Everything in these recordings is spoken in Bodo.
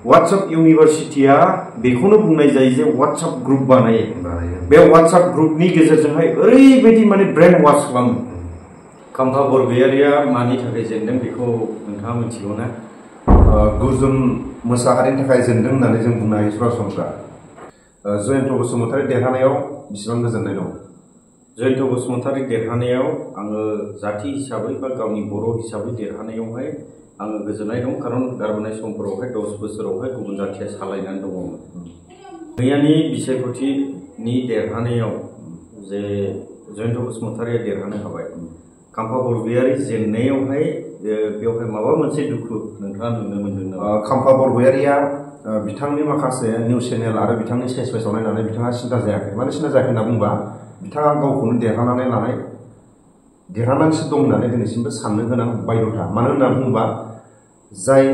WhatsApp इउनिभार्सिटिया बेखौनो बुंनाय जायो जे WhatsApp ग्रुप बानायो बे WhatsApp ग्रुपनि गेजेरजोंहाय ओरैबायदि माने ब्रेन वाश खालामो खाम्फा बरगयारिया मानि थाखाय जेनदों बेखौ नोंथाङा मिथिगौ ना गुजुन मोसाहारिनि थाखाय जेनदों होननानै जों बुंनो हायो सरासनस्रा जयन्त बसुमतारी देरहानायाव बेसेबां गोजोननाय दं जयन्त बसुमतारी देरहानायाव आङो जाथि हिसाबै बा गावनि बर' हिसाबै देरहानायावहाय आङो गोजोननाय दं कारण गारबोनाय समफोरावहाय 10 बोसोरावहाय गुबुन जाथिया सालायनानै दङमोन मैयानि बिसायख'थिनि देरहानायाव जे जयन्त बसुमतारीया देरहानो हाबाय खाम्फा बरगयारी जेननायावहाय बेवहाय माबा मोनसे दुखु नोंथाङा नुनो मोनदों नामा खाम्फा बरगयारिया बिथांनि माखासे निउस चेनेल आरो बिथांनि स्टेजआव नायनानै बिथाङा सिन्था जायाखै माने सिन्था जायाखै होनना बुंबा बिथाङा गावखौनो देरहानानैसो दं होननानै दिनैसिमबो साननो गोनां बायध'था मानो होनना बुङोबा जाय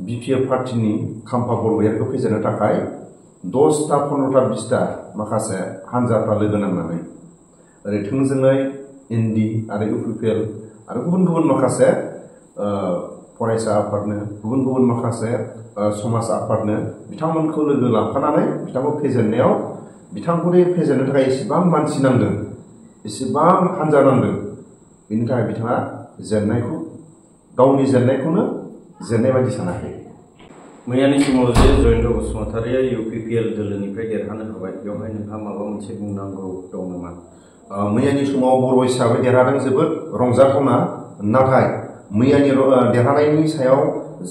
बिपिएफ पार्टिनि खाम्फा बरगयारिखौ फेजेननो थाखाय 10टा 15टा 20टा माखासे हानजाफ्रा लोगो नांनानै ओरै थोंजोङै एनडि आरो इउपिपिएल आरो गुबुन गुबुन माखासे फरायसा आफादनो गुबुन गुबुन माखासे समाज आफादनो बिथांमोनखौ लोगो लाफानानै बिथांखौ फेजेननायाव बिथांखौ फेजेननो थाखाय एसेबां मानसि नांदों एसेबां हानजा नांदों बेनि थाखाय बिथाङा जेननायखौ गावनि जेननायखौनो जेननाय बायदि सानाखै मैयानि समाव जे जयन्त बसुमतारीया इउपिपिएल दोलोनिफ्राय देरहानो हाबाय बेवहाय नोंहा माबा मोनसे बुंनांगौ दं नामा मैयानि समाव बर' हिसाबै देरहादों जोबोद रंजाथावना नाथाय मैयानि देरहानायनि सायाव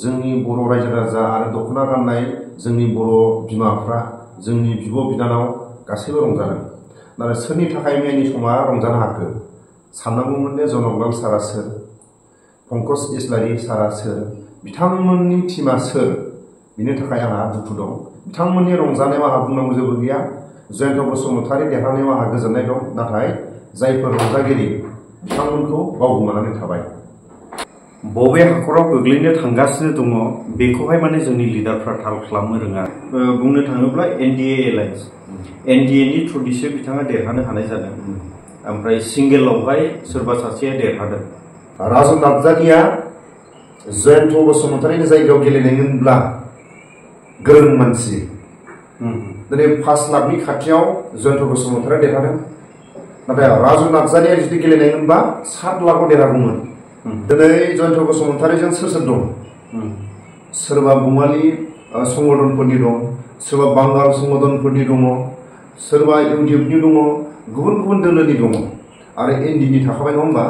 जोंनि बर' रायजो राजा आरो दख'ना गाननाय जोंनि बर' बिमाफ्रा जोंनि बिब' बिनानाव गासैबो रंजादों नाथाय सोरनि थाखाय मैयानि समा रंजानो हाखो साननांगौमोन दे जनकलाल सारा सोर पंकज इस्लारि सारा सोर बिथांमोननि टीमा सोर बिनि थाखाय आंहा दुखु दं बिथांमोननि रंजानायाव आंहा बुंनांगौ जेबो गैया जयन्त बसुमतारी देरहानायाव आंहा गोजोननाय दं नाथाय जायफोर रंजागिरि बिथांमोनखौ बावगोमानानै थाबाय बबे हाखराव गोग्लैनो थांगासिनो दङ बेखौहाय माने जोंनि लिडारफ्रा थाल खालामनो रोङा बुंनो थाङोब्ला एनडिए एलायन्स एनडिएनि थ्रुदिसो बिथाङा देरहानो हानाय जादों ओमफ्राय सिंगेलावहाय सोरबा सासेया देरहादों राजु नार्जारिया जयन्त बसुमतारीनि जायगायाव गेलेनायमोनब्ला गोरों मानसि दिनै 5 लाखनि खाथियाव जयन्त बसुमतारीया देरहादों नाथाय राजु नार्जारिया जुदि गेलेनायमोनबा 7 लाखआव देरहागौमोन दिनै जयन्त बसुमतारीजों सोर सोर दं सोरबा बङालि संगठनफोरनि दं सोरबा बांगाल संगठनफोरनि दङ सोरबा इउडिएफनि दङ गुबुन गुबुन दोलोनि दङ आरो एनडिनि थाखाबाय नङा होमबा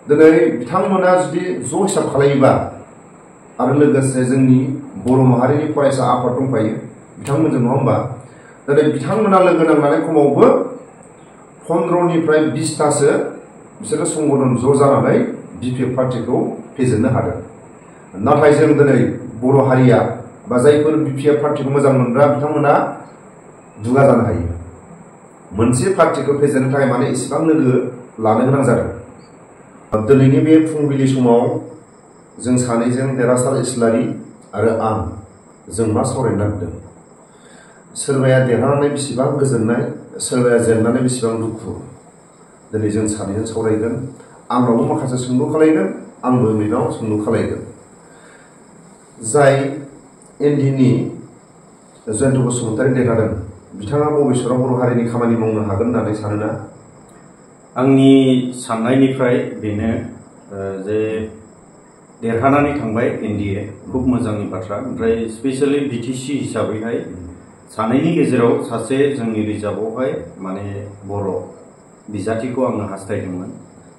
दिनै बिथांमोना जुदि ज' हिसाब खालायोबा आरो लोगोसे जोंनि बर' माहारिनि फरायसा आफाद दंफायो बिथांमोनजों नङा होमबा दिनै बिथांमोना लोगो नांनानै खमावबो 15निफ्राय 20टासो बिसोरो संगठन ज' जानानै बिपिएफ पार्टिखौ फेजेननो हादों नाथाय जों दिनै बर' हारिया बा जायफोर बिपिएफ पार्टिखौ मोजां मोनग्रा बिथांमोना दुगा जानो हायो मोनसे पार्टिखौ फेजेननो थाखाय माने इसेबां लोगो लानो गोनां जादों दिनैनि बे फुंबिलि समाव जों सानैजों देरहासार इस्लारि आरो आं जों मा सावरायनो नागिरदों सोरबाया देरहानानै बेसेबां गोजोननाय सोरबाया जेननानै बेसेबां दुखु दिनै जों सानैजों सावरायगोन आंनावबो माखासे सोंलु खालायगोन आंबो बेनाव सोंलु खालायगोन जाय एनडिनि जयन्त बसुमतारी देरहादों बिथाङा बबेसराव बर' हारिनि खामानि मावनो हागोन होननानै सानोना आंनि साननायनिफ्राय बेनो जे देरहानानै थांबाय एनडिए खूब मोजांनि बाथ्रा ओमफ्राय स्पेशली बिटिसि हिसाबैहाय सानैनि गेजेराव सासे जोंनि रिजार्भआवहाय माने बर' बिजाथिखौ आङो हास्थायदोंमोन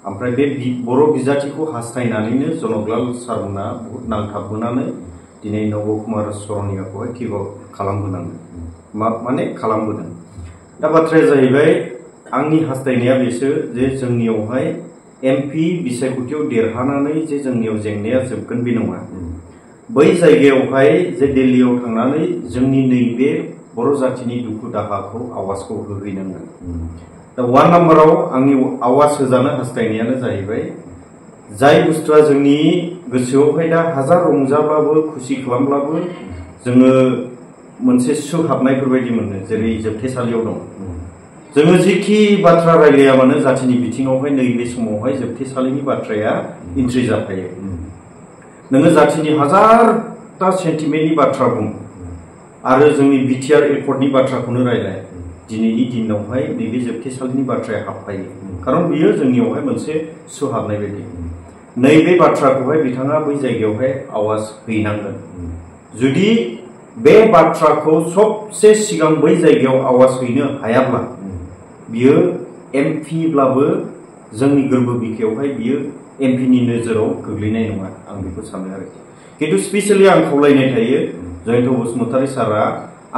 ओमफ्राय बे बर' बिजाथिखौ हास्थायनानैनो जनकलाल सारमोना बहुद नांथाबबोनानै दिनै नब कुमार सरनियाखौहाय किबल खालामबोनांदों माने खालामबोदों दा बाथ्राया जाहैबाय आंनि हास्थायनाया बेसो जे जोंनियावहाय एमपि बिसायख'थियाव देरहानानै जे जोंनियाव जेंनाया जोबगोन बे नङा बै जायगायावहाय जे दिल्लीयाव थांनानै जोंनि नैबे बर' जाथिनि दुखु दाहाखौ आवाजखौ होहैनांगोन दा 1 नाम्बाराव आंनि आवाज होजानो हास्थायनायानो जाहैबाय जाय बुस्थुआ जोंनि गोसोआवहाय दा हाजार रंजाब्लाबो खुसि खालामब्लाबो जोङो मोनसे सुहाबनायफोरबायदि मोनो जेरै जोबथेसालियाव दं जोङो जेखि बाथ्रा रायलाया मानो जाथिनि बिथिङावहाय नैबे समावहाय जोबथेसालिनि बाथ्राया एन्ट्रि जाफायो नोङो जाथिनि हाजार जोबथा सेन्टिमेन्टनि बाथ्रा बुं आरो जोंनि बिटिआर एकर्डनि बाथ्राखौनो रायलाय दिनैनि दिनावहाय नैबे जोबथेसालिनि बाथ्राया हाबफायो खारन बियो जोंनियावहाय मोनसे सुहाबनाय बायदि नैबे बाथ्राखौहाय बिथाङा बै जायगायावहाय आवाज हैनांगोन जुदि बे बाथ्राखौ सबसे सिगां बै जायगायाव आवाज हैनो हायाब्ला बियो एमपिब्लाबो जोंनि गोरबो बिखायावहाय बियो एमपिनि नोजोराव गोग्लैनाय नङा आं बेखौ सानो आरो खिन्थु स्पेसियेलि आं खावलायनाय थायो जयन्त बसुमतारी सारा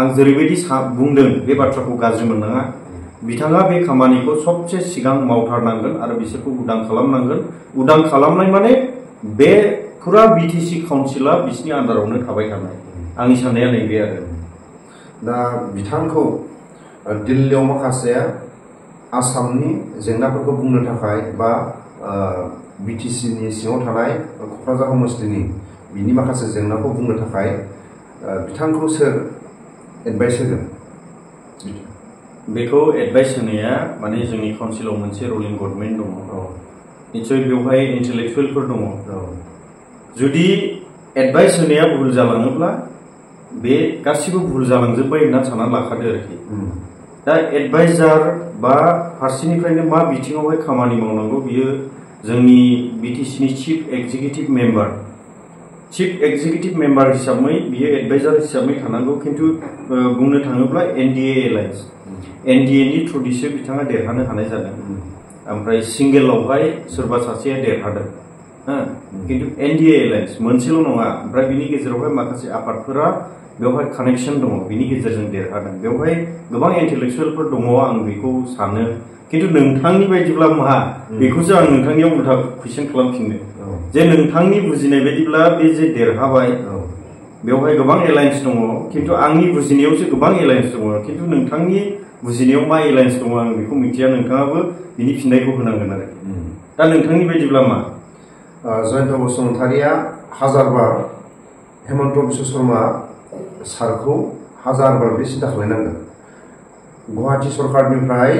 आं जेरैबायदि बुंदों बे बाथ्राखौ गाज्रि मोननाङा बिथाङा बे खामानिखौ सबसे सिगां मावथारनांगोन आरो बिसोरखौ उदां खालामनांगोन उदां खालामनाय माने बे फुरा बिटिसि काउन्सिला बिसिनि आन्दारावनो थाबाय थानाय आंनि साननाया नैबे आरो दा बिथांखौ दिल्लीयाव माखासे आसामनि जेंनाफोरखौ बुंनो थाखाय बा बिटिसिनि सिङाव थानाय क'क्राझार समस्तिनि बिनि माखासे जेंनाखौ बुंनो थाखाय बिथांखौ सोर एडभाइस होगोन बेखौ एडभाइस होनाया माने जोंनि काउन्सिलाव मोनसे रुलिं गभर्नमेन्ट दङ निश्चय बेवहाय इन्टेलेक्चुवेलफोर दङ जुदि एडभाइस होनाया भुल जालाङोब्ला बे गासिबो भुल जालांजोब्बाय होनना सानना लाखादो आरोखि दा एडभाइजार बा फारसेनिफ्रायनो मा बिथिङावहाय खामानि मावनांगौ बियो जोंनि बिटिसिनि चिफ एक्जिकिउटिभ मेम्बार हिसाबै बियो एडभाइजार हिसाबै थानांगौ खिन्थु बुंनो थाङोब्ला एनडिए एलायन्स एनडिएनि थ्रुदिसो बिथाङा देरहानो हानाय जादों ओमफ्राय सिंगेलावहाय सोरबा सासेया देरहादों खिन्थु एनडिए एलायन्स मोनसेल' नङा ओमफ्राय बिनि गेजेरावहाय माखासे आफादफोरा बेवहाय कानेक्सन दङ बिनि गेजेरजों देरहादों बेवहाय गोबां इन्टेलेक्चुवेलफोर दङ आं बेखौ सानो खिन्थु नोंथांनि बायदिब्ला मा बेखौसो आं नोंथांनियाव उल्था कुइसन खालामफिननो जे नोंथांनि बुजिनाय बायदिब्ला बे जे देरहाबाय बेवहाय गोबां एलायन्स दङ खिन्थु आंनि बुजिनायावसो गोबां एलायन्स दङ खिन्थु नोंथांनि बुजिनायाव मा एलायन्स दङ आं बेखौ मिथिया नोंथाङाबो बिनि फिननायखौ होनांगोन आरो दा नोंथांनि बायदिब्ला मा जयन्त बसुमतारीया हाजारबार हेमन्त बिश्व शर्मा सारखौ हाजारबार बे सिन्था खालामनांगोन गुवाहाटी सरकारनिफ्राय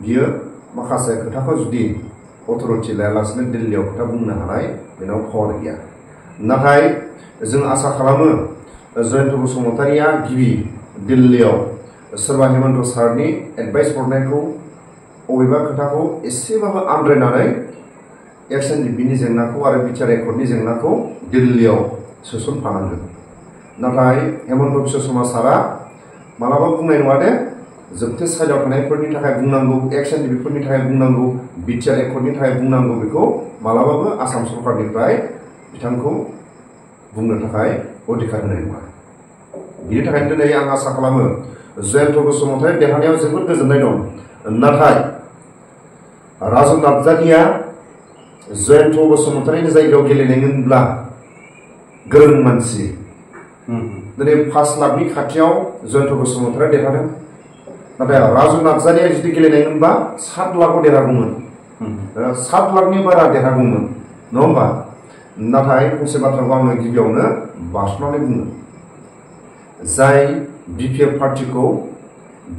बियो माखासे खोथाखौ जुदि अथरिटि लायालासिनो दिल्लीयाव खोथा बुंनो हानाय बेनाव पावार गैया नाथाय जों आसा खालामो जयन्त बसुमतारीया गिबि दिल्लीयाव सोरबा हेमन्त सारनि एडभाइस हरनायखौ अबेबा खोथाखौ एसेबाबो आन्द्रायनानै एक्सएनडिपिनि जेंनाखौ आरो बिटिआर एकर्डनि जेंनाखौ दिल्लीयाव सोसनफानांगोन नाथाय हेमन्त बिश्व शर्मा सारा मालाबा बुंनाय नङा दे जोबथेसालियाव थानायफोरनि थाखाय बुंनांगौ एक्सएनडिपिफोरनि थाखाय बुंनांगौ बिटिआर एकर्डनि थाखाय बुंनांगौ बेखौ मालाबाबो आसाम सरकारनिफ्राय बिथांखौ बुंनो थाखाय अधिकार होनाय नङा बिनि थाखायनो दिनै आं आसा खालामो जयन्त बसुमतारी देरहानायाव जोबोद गोजोननाय दं नाथाय राजु नार्जारिया जयन्त बसुमतारीनि जायगायाव गेलेनायमोनब्ला गोरों मानसि दिनै 5 लाखनि खाथियाव जयन्त बसुमतारीया देरहादों नाथाय राजु नार्जारिया जुदि गेलेनायमोनबा 7 लाखआव देरहागौमोन 7 लाखनि बारा देरहागौमोन नङा होमबा नाथाय फंसे बाथ्राखौ आङो गिबियावनो बारस'नानै बुङो जाय बिपिएफ पार्टिखौ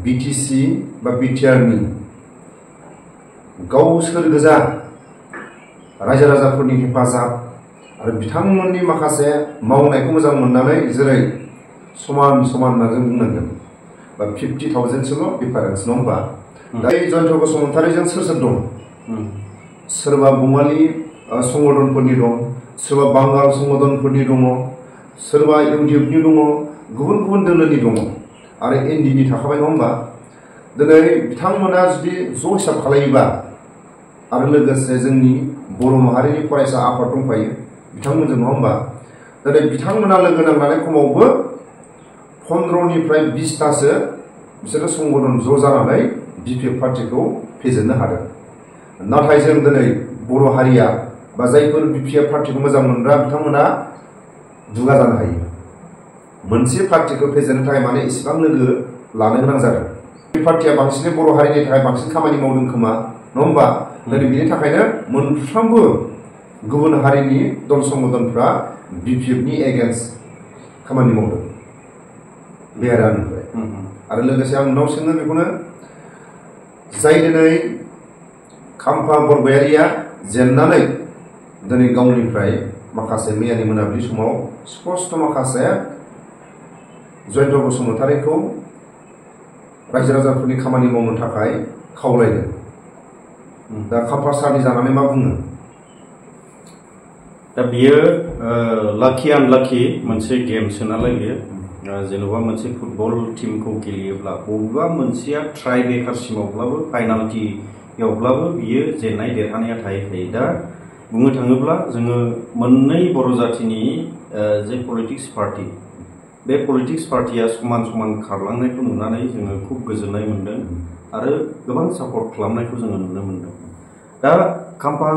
बिटिसि बा बिटिआरनि गावसोर गोजा रायजो राजाफोरनि हेफाजाब आरो बिथांमोननि माखासे मावनायखौ मोजां मोननानै जेरै समान समान होनना जों बुंनांगोन बा 50,000सोल' डिफारेन्स नङा होमबा दा जयन्त बसुमतारीजों सोर सोर दं सोरबा बङालि संगठनफोरनि दं सोरबा बांगाल संगठनफोरनि दङ सोरबा इउडिएफनि दङ गुबुन गुबुन दोलोनि दङ आरो एनडिनि थाखाबाय नङा होमबा दिनै बिथांमोना जुदि ज' हिसाब खालायोबा आरो लोगोसे जोंनि बर' माहारिनि फरायसा आफाद दंफायो बिथांमोनजों नङा होमबा दिनै बिथांमोना लोगो नांनानै खमावबो 15निफ्राय 20तासो बिसोरो संगठन ज' जानानै बिपिएफ पार्टिखौ फेजेननो हादों नाथाय जों दिनै बर' हारिया बा जायफोर बिपिएफ पार्टिखौ मोजां मोनग्रा बिथांमोना दुगा जानो हायो मोनसे पार्टिखौ फेजेननो थाखाय माने इसेबां लोगो लानो गोनां जादों बे पार्टिया बांसिनै बर' हारिनि थाखाय बांसिन खामानि मावदों खोमा नङा होमबा दिनै बिनि थाखायनो मोनफ्रोमबो गुबुन हारिनि दल संगठनफ्रा बिपिएफनि एगेन्स्ट खामानि मावदों बे आरो आंनिफ्राय आरो लोगोसे आं उनाव सोङो बेखौनो जाय दिनै खाम्फा बरगयारिया जेननानै दिनै गावनिफ्राय माखासे मैयानि मोनाबिलि समाव स्पष्ट माखासे जयन्त बसुमतारीखौ रायजो राजाफोरनि खामानि मावनो थाखाय खावलायदों। दा खाम्फा सारनि जानानै मा बुङो? दा बियो लाखि आनलाखि मोनसे गेमसो नालाय बियो जेन'बा मोनसे फुटबल टीमखौ गेलेयोब्ला बबेबा मोनसेया ट्राइ बेकारसिमावब्लाबो फाइनाल्टियावब्लाबो बियो जेननाय देरहानाया थायो। दा बुंनो थाङोब्ला जोङो मोननै बर' जाथिनि जे पलिटिक्स पार्टी बे पलिटिक्स पार्टीया समान समान खारलांनायखौ नुनानै जोङो खुब गोजोननाय मोनदों आरो गोबां सापर्ट खालामनायखौ जोङो नुनो मोनदों। दा खाम्फा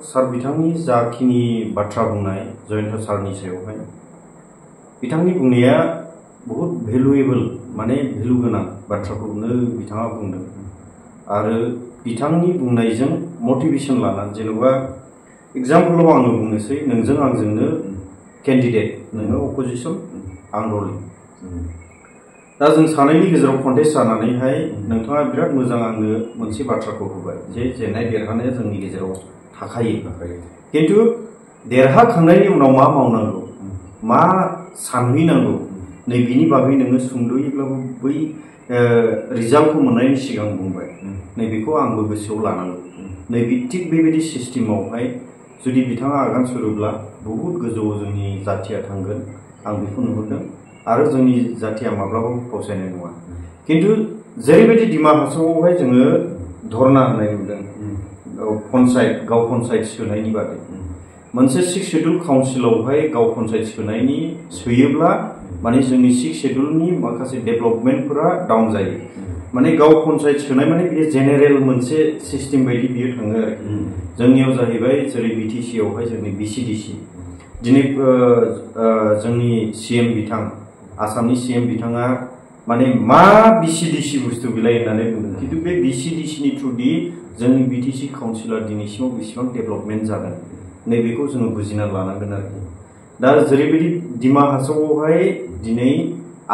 सार बिथांनि जाखिनि बाथ्रा बुंनाय जयन्त सारनि सायावहाय बिथांनि बुंनाया बहुत भेलुएबल माने भेलु गोनां बाथ्राखौनो बिथाङा बुंदों आरो बिथांनि बुंनायजों मटिभेसन लानानै जेन'बा एग्जाम्पलाव आङो बुंनोसै नोंजों आंजोंनो केन्डिडेट नोङो अपोजिसन आं रलिं दा जों सानैनि गेजेराव कन्टेस्ट जानानैहाय नोंथाङा बिराद मोजां आंनो मोनसे बाथ्राखौ होबाय जे जेननाय देरहानाया जोंनि गेजेराव थाखायो खिन्थु देरहाखांनायनि उनाव मा मावनांगौ मा सानहैनांगौ नै बिनि बागै नोङो सुंद'यैब्लाबो बै रिजाल्टखौ मोननायनि सिगां बुंबाय नै बेखौ आंबो गोसोआव लानांगौ नै थिग बेबायदि सिस्टेमावहाय जुदि बिथाङा आगान सुरोब्ला बहुद गोजौआव जोंनि जाथिया थांगोन आं बेखौ नुहुरदों आरो जोंनि जाथिया माब्लाबाबो फावसायनाय नङा। खिन्थु जेरैबायदि डिमा हासावआवहाय जोङो धरना होनाय नुदों गाव पन्सायत सोनायनि बादै मोनसे 6 शेड्युल काउन्सिलावहाय गाव पन्सायत सोयोब्ला माने जोंनि 6 शेड्युलनि माखासे डेभेलपमेन्टफोरा डाउन जायो माने गाव पन्सायत सोनाय माने बेयो जेनेरेल मोनसे सिस्टेम बायदि बियो थाङो आरोखि जोंनियाव जाहैबाय जेरै बिटिसि आवहाय जोंनि बिसिडिसि दिनै जोंनि सीएम बिथां आसामनि सीएम बिथाङा माने मा बिसिडिसि बुस्थु बिलाय होननानै बुंदों खिन्थु बे बिसिडिसिनि थ्रुदि जोंनि बिटिसि काउन्सिलर दिनैसिमाव बेसेबां डेभेलपमेन्ट जादों नैबेखौ जोङो बुजिना लानांगोन आरोखि दा जेरैबायदि डिमा हासावआवहाय दिनै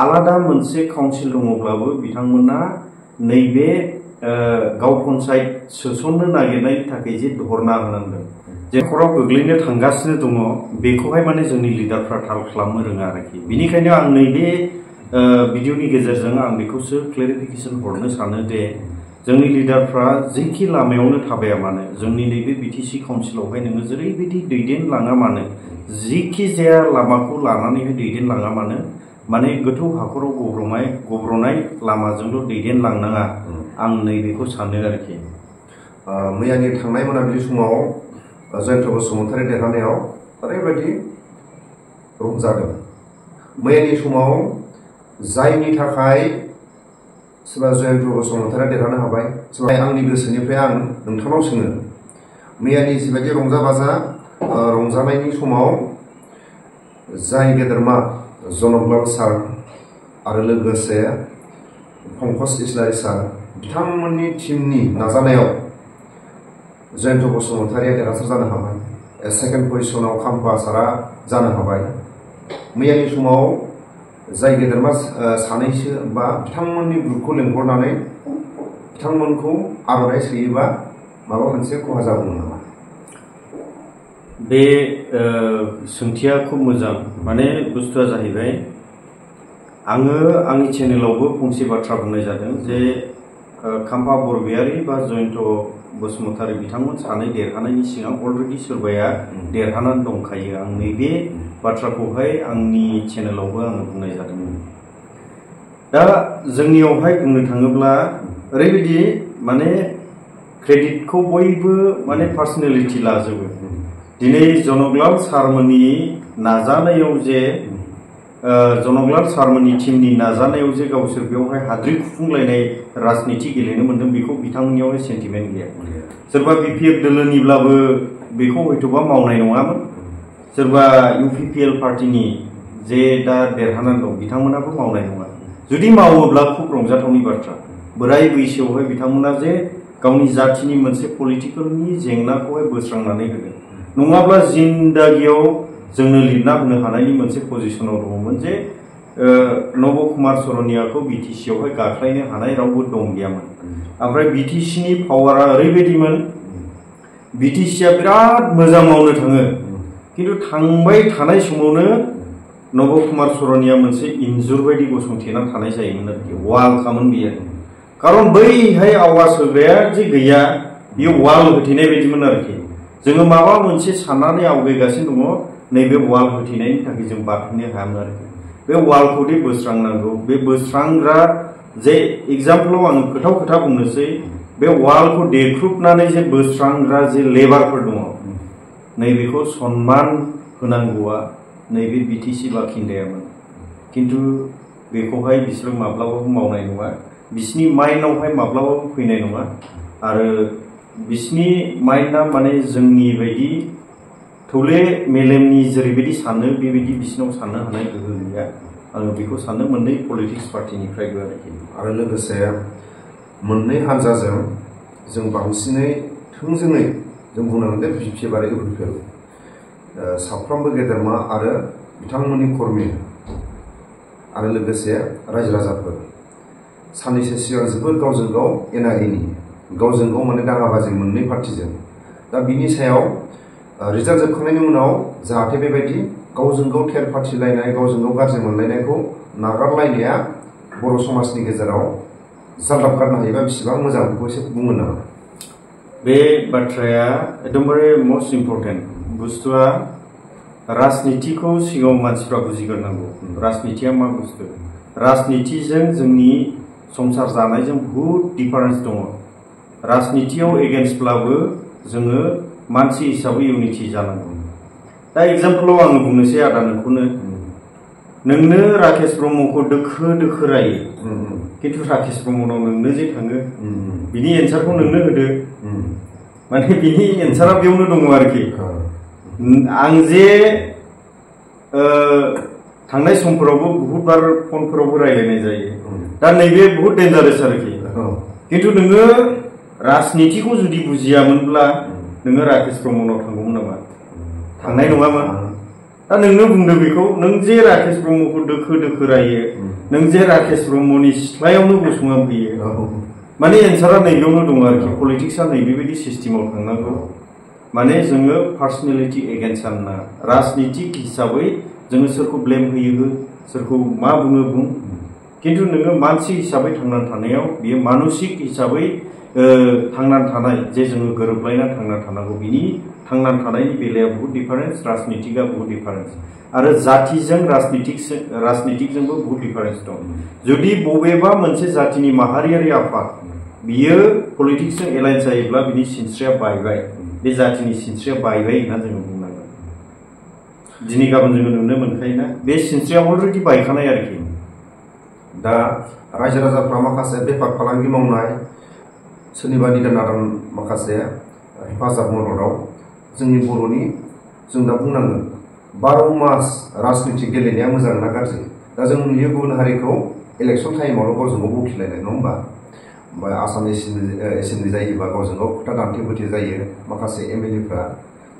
आलादा मोनसे काउन्सिल दङब्लाबो बिथांमोना नैबे गाव पन्सायत सोसननो नागिरनायनि थाखाय जे धरना होनांदों जे खराव गोग्लैनो थांगासिनो दङ बेखौहाय माने जोंनि लिडारफ्रा थाल खालामनो रोङा आरोखि बिनिखायनो आं नैबे भिडिअनि गेजेरजों आं बेखौसो क्लेरिफिकेसन हरनो सानो दे जोंनि लिडारफ्रा जेखि लामायावनो थाबाया मानो जोंनि नैबे बिटिसि काउन्सिलावहाय नोङो जेरैबायदि दैदेनलाङा मानो जिखि जाया लामाखौ लानानैहाय दैदेनलाङा मानो माने गोथौ हाखराव गब्रनाय लामाजोंल' दैदेनलांनाङा आं नैबेखौ सानो आरोखि मैयानि थांनाय मोनाबिलि समाव जयन्त बसुमतारी देरहानायाव ओरैबायदि रंजादों मैयानि समाव जायनि थाखाय सोरबा जयन्त बसुमतारी देरहानो हाबाय सोरबा आंनि गोसोनिफ्राय आं नोंथांनाव सोङो मैयानि जिबायदि रंजा बाजा रंजानायनि समाव जाय गेदेरमा जनकलाल सार आरो लोगोसे पंकज इस्लारि सार बिथांमोननि टीमनि नाजानायाव जयन्त बसुमतारीया देरहासार जानो हाबाय सेकेन्ड पजिशनाव खाम्फा सारा जानो हाबाय मैयानि समाव जाय गेदेरमा सानैसो बा बिथांमोननि ग्रुपखौ लेंहरनानै बिथांमोनखौ आर'नाइ सोयोबा माबा मोनसे खहा जागौमोन नामा? बे सोंथिया खुब मोजां माने बुस्थुआ जाहैबाय आङो आंनि चेनेलावबो फंसे बाथ्रा बुंनाय जादों जे खाम्फा बरगयारी बा जयन्त बसुमतारी बिथांमोन सानै देरहानायनि सिगां अलरेडि सोरबाया देरहानानै दंखायो आं नैबे बाथ्राखौहाय आंनि चेनेलावबो आङो बुंनाय जादोंमोन। दा जोंनियावहाय बुंनो थाङोब्ला ओरैबायदि माने क्रेडिटखौ बयबो माने पार्सनेलिटि लाजोबो दिनै जनकलाल सारमोननि नाजानायाव जे जनकलाल सारमोननि टीमनि नाजानायाव जे गावसोर बेवहाय हाद्रि खुफुंलायनाय राजनिति गेलेनो मोन्दों बेखौ बिथांमोननियावहाय सेन्टिमेन्ट गैया सोरबा बिपिएफ दोलोनिब्लाबो बेखौ हयथ'बा मावनाय नङामोन सोरबा इउपिपिएल पार्टिनि जे दा देरहानानै दं बिथांमोनाबो मावनाय नङा जुदि मावोब्ला खुब रंजाथावनि बाथ्रा बोराय बैसोआवहाय बिथांमोना जे गावनि जाथिनि मोनसे पलिटिकेलनि जेंनाखौहाय बोस्रांनानै होदों नङाब्ला जिन्दागियाव जोंनो लिरना होनो हानायनि मोनसे पजिशनाव दङमोन जे नब कुमार सरनियाखौ बिटिसियावहाय गाख्लायनो हानाय रावबो दं गैयामोन ओमफ्राय बिटिसिनि पावारा ओरैबायदिमोन बिटिसिया बिराद मोजां मावनो थाङो खिन्थु थांबाय थानाय समावनो नब कुमार सरनिया मोनसे इन्जुर बायदि गसंथेना थानाय जायोमोन आरोखि वाल खामोन बियो खारन बैहाय आवाज होग्राया जे गैया बियो वाल होथेनाय बायदिमोन आरोखि जोङो माबा मोनसे साननानै आवगायगासिनो दङ नैबे वाल होथेनायनि थाखाय जों बारहोनो हायामोन आरोखि बे वालखौ दि बोस्रांनांगौ बे बोस्रांग्रा जे एग्जाम्पलाव आङो खोथा बुंनोसै बे वालखौ देख्रुबनानै जे बोस्रांग्रा जे लेबारफोर दङ नैबेखौ सन्मान होनांगौआ नैबे बिटिसि बाखिन्दायामोन खिन्थु बेखौहाय बिसोरो माब्लाबाबो मावनाय नङा बिसिनि माइन्डआवहाय माब्लाबाबो फैनाय नङा आरो बिसिनि माइन्डआ माने जोंनि बायदि थौले मेलेमनि जेरैबायदि सानो बेबायदि बिसिनाव साननो हानाय गोहो गैया आङो बेखौ सानो मोननै पलिटिक्स पार्टिनिफ्रायबो आरोखि आरो लोगोसे मोननै हान्जाजों जों बांसिनै थोंजोङै जों बुंनांगोन दे बिपिएफ आरो इउपिपिएल साफ्रोमबो गेदेरमा आरो बिथांमोननि कर्मि आरो लोगोसे रायजो राजाफोर साननैसो सिगां जोबोद गावजों गाव एना एनि गावजों गाव माने दाङाबाजि मोननै पार्टिजों दा बिनि सायाव रिजाल्ट जोबखांनायनि उनाव जाहाथे बेबायदि गावजों गाव थेर फाथिलायनाय गावजों गाव गाज्रि मोनलायनायखौ नागारलायनाया बर' समाजनि गेजेराव जाल्दाब गारनो हायोबा बेसेबां मोजां बेखौ एसे बुंगोन नामा बे बाथ्राया एकदमबारे मस्ट इम्पर्टेन्ट बुस्थुआ राजनितिखौ सिगाङाव मानसिफ्रा बुजिग्रोनांगौ राजनितिया मा बुस्थु राजनितिजों जोंनि संसार जानायजों बहुद डिफारेन्स दङ राजनितियाव एगेन्स्टब्लाबो जोङो मानसि हिसाबै इउनिटि जानांगौ दा एग्जाम्पलाव आङो बुंनोसै आदा नोंनो राकेश ब्रह्मखौ दोखो रायो खिन्थु राकेश ब्रह्मनाव नोंनो जे थाङो बिनि एन्सारखौ नोंनो होदो माने बिनि एन्सारा बेयावनो दङ आरोखि आं जे थांनाय समफोरावबो बहुत बार फनफोरावबो रायलायनाय जायो दा नैबे बहुत डेन्जारेस आरोखि खिन्थु नोङो राजनितिखौ जुदि बुजियामोनब्ला नोङो राकेश ब्रह्मनाव थांगौमोन नामा थांनाय नङामोन दा नोंनो बुंदो बेखौ नों जे राकेश ब्रह्मखौ दोखो रायो नों जे राकेश ब्रह्मनि सिथ्लायावनो गसंना फैयो माने एन्सारा नैबेयावनो दङ आरोखि पलिटिक्सआ नैबेबायदि सिस्टेमाव थांनांगौ माने जोङो पार्सनेलिटि एगेन्स्ट जानो राजनितिक हिसाबै जोङो सोरखौ ब्लेम होयो सोरखौ मा बुङो बुं खिन्थु नोङो मानसि हिसाबै थांनानै थानायाव बियो मानसिक हिसाबै थांनानै थानाय जे जोङो गोरोबलायना थांनानै थानांगौ बिनि थांनानै थानायनि बेलायाव बहुत डिफारेन्स राजनितिकआ बहुत डिफारेन्स आरो जातिजों राजनितिकजोंबो बहुत डिफारेन्स दं जुदि बबेबा मोनसे जातिनि माहारियारि आफाद बियो पलिटिक्सजों एलाइन जायोब्ला बिनि सिनस्रिया बायबाय बे जातिनि सिनस्रिया बायबाय होनना जोङो बुंनांगोन दिनै गाबोन जोङो नुनो मोनखायोना बे सिनस्रिया अलरेडि बायखानाय आरोखि दा रायजो राजाफ्रा माखासे बेफार फालांगि मावनाय सोरनिबा निदान नादान माखासे हेफाजाब मददाव जोंनि बर'नि जों दा बुंनांगोन 12 मास राजनिति गेलेनाया मोजां ना गाज्रि दा जों नुयो गुबुन हारिखौ इलेक्सन टाइमावल' गावजों गाव बखिलायनाय नङा होमबा ओमफ्राय आसाम एसेम्बलि जायोबा गावजों गाव खोथा दान्थे बिदान्थे जायो माखासे एमएलएफ्रा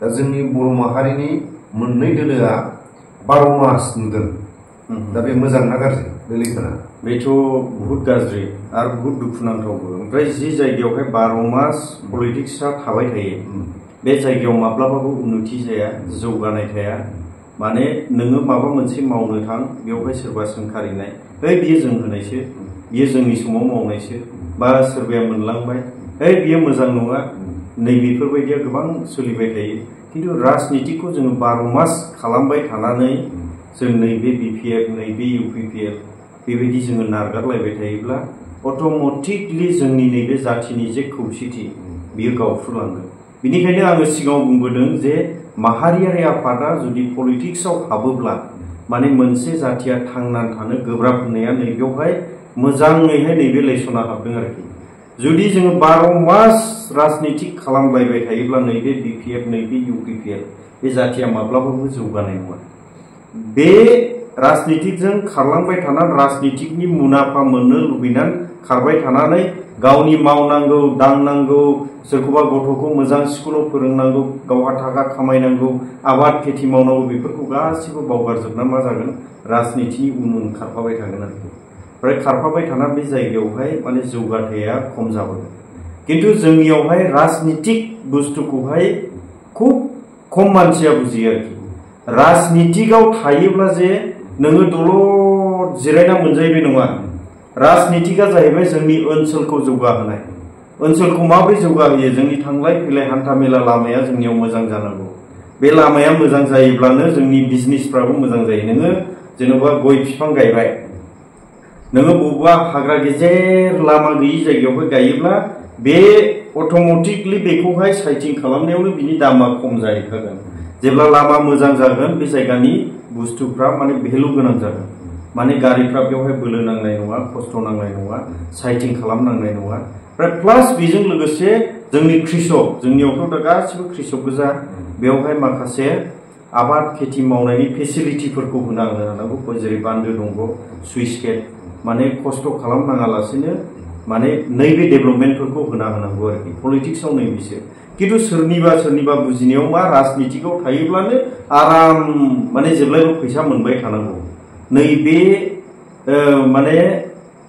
दा जोंनि बर' माहारिनि मोननै दोलोआ 12 मास नुदों दा बे मोजां ना गाज्रि बे लैखोना बेथ' बहुत गाज्रि आरो बहुत दुखुनांथावबो ओमफ्राय जि जायगायावहाय 12 मास पलिटिक्सआ थाबाय थायो बे जायगायाव माब्लाबाबो उन्नति जाया जौगानाय थाया माने नोङो माबा मोनसे मावनो थां बेवहाय सोरबा सोंखारिनाय बियो जों होनायसो बियो जोंनि समाव मावनायसो बा सोरबाया मोनलांबाय बियो मोजां नङा नैबेफोरबायदिया गोबां सोलिबाय थायो खिन्थु राजनितिखौ जोङो 12 मास खालामबाय थानानै जों नैबे बिपिएफ नैबे इउपिपिएल बेबायदि जोङो नारगारलायबाय थायोब्ला अट'मेटिकलि जोंनि नैबे जातिनि जे खौसेथि बियो गावफ्रुलांगोन बिनिखायनो आङो सिगाङाव बुंबोदों जे माहारियारि आफादा जुदि पलिटिक्सआव हाबोब्ला माने मोनसे जातिया थांनानै थानो गोब्राब होननाया नैबेयावहाय मोजाङैहाय नैबे लेसना हाबदों आरोखि जुदि जोङो 12 मास राजनिति खालामलायबाय थायोब्ला नैबे बिपिएफ नैबे इउपिपिएल बे जातिया माब्लाबाबो जौगानाय नङा बे राजनितिजों खारलांबाय थानानै राजनितिकनि मुलाम्फा मोननो लुबैनानै खारबाय थानानै गावनि मावनांगौ दांनांगौ सोरखौबा गथ'खौ मोजां स्कुलाव फोरोंनांगौ गावहा थाखा खामायनांगौ आबाद खेथि मावनांगौ बेफोरखौ गासिबो बावगारजोबना मा जागोन राजनितिनि उन खारफाबाय थागोन आरोखि ओमफ्राय खारफाबाय थाना बे जायगायावहाय माने जौगाथाया खम जाबोगोन खिन्थु जोंनियावहाय राजनितिक बुस्थुखौहाय खुब खम मानसिया बुजियो आरोखि राजनीतिकआव थायोब्ला जे नोङो दलद जिरायना मोनजायो बे नङा। राजनीतिका जाहैबाय जोंनि ओनसोलखौ जौगाहोनाय। ओनसोलखौ माबोरै जौगाहोयो? जोंनि थांलाय फैलाय हान्था मेला लामाया जोंनियाव मोजां जानांगौ। बे लामाया मोजां जायोब्लानो जोंनि बिजनेसफ्राबो मोजां जायो। नोङो जेनेबा गय बिफां गायबाय, नोङो बबेबा हाग्रा गेजेर लामा गैयि जायगायावहाय गायोब्ला बे अट'मेटिकलि बेखौहाय साइटिं खालामनायावनो बिनि दामा खम जाहैखागोन। जेब्ला लामा मोजां जागोन बे जायगानि बुस्थुफ्रा माने भेलु गोनां जागोन। माने गारिफ्रा बेवहाय बोलो नांनाय नङा, खस्थ' नांनाय नङा, साइटिं खालामनांनाय नङा। प्लास बेजों लोगोसे जोंनि कृषक, जोंनियावथ' दा गासिबो कृषक गोजा, बेवहाय माखासे आबाद खेथि मावनायनि फेसिलिटिफोरखौ होनो हानांगौ। जेरै बान्दो दंग, सुइस गेट, माने खस्थ' खालामनाङालासेनो माने नैबे डेभेलपमेन्टफोरखौ होना होनांगौ आरोखि। पलिटिक्सआव नैबेसो। खिन्थु सोरनिबा बुजिनायाव मा राजनीतिकआव थायोब्लानो आराम माने जेब्लायबो फैसा मोनबाय थानांगौ। नैबे माने